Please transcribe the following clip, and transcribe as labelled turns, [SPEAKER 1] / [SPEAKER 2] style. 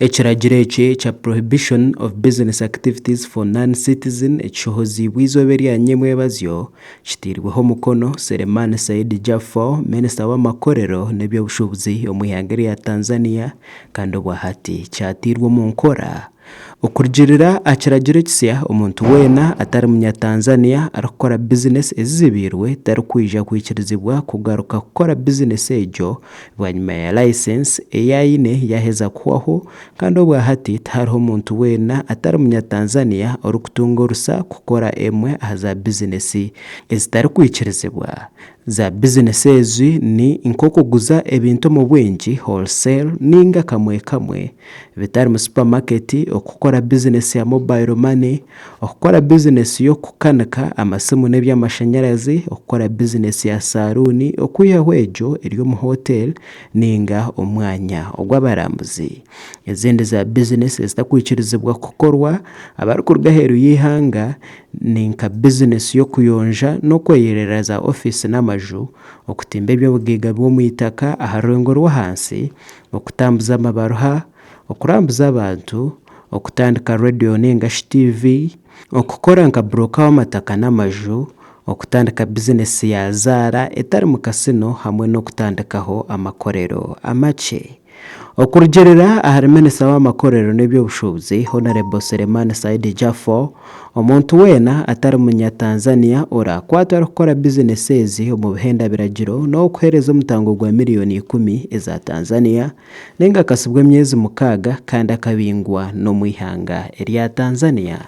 [SPEAKER 1] Ekiragiro eki ekya Prohibition of Business Activities for Non-Citizen ekishohoziibwe eizooba erya nyemwebazyo kiteirweho omukono Selemani Said Jafo, Minisita w'amakorero n'eby'obushuubuzi omu ihanga erya Tanzania kandi obwahati kyateirwe omu nkora. Okurugiirira aha kiragiro ekisya, omuntu weena atari munya-Tanzania arikukora bizinesi ezizibiirwe tarikwija kwikirizibwa kugaruka kukora bizinesi egyo bwanyima ya layisensi ei aine yaaheza kuhwaho kandi obwahati tihariho muntu weena atari munya-Tanzania orikutunga orusa kukora emwe aha za bizinesi ezitarikwikirizibwa. Za bizinesi ezi ni nk'okuguza ebintu omu bwingi, wholesale, ninga kamwe kamwe, bitari mu supamaketi, okukora bizinesi ya mobile money, okukora bizinesi y'okukanika amasimu n'eby'amashanyarazi, okukora bizinesi ya saruuni okwihaho egyo eri omu hoteeri ninga omwanya ogw'abarambuzi. Ezindi za bizinesi ezitarikwikirizibwa kukorwa abarikuruga aheeru y'eihanga ni nka bizinesi y'okuyonja n'okweyerera za ofiisi n'amaju, okutimba eby'obugaiga bw'omu itaka aha rurengo rw'ahansi, okutambuza amabaruha, okurambuza abantu, okutandika rediyo ninga shi tiivi, okukora nka buroka w'amataka n'amaju, okutandika bizinesi ya zaara etarimu kasino hamwe n'okutandikaho amakorero amakye. Okurugiirira ahari minisita w'amakorero n'eby'obushuubuzi, Hon. Selemani Saidi Jafo, omuntu weena atari munya Tanzania oraakwatwe arikukora bizinesi ezi omu buhenda biragiro n'ow'okuheereza omutango gwa miriyoni ikumi eza Tanzania ninga akasibwa emyezi mukaaga kandi akabingwa n'omu ihanga erya Tanzania.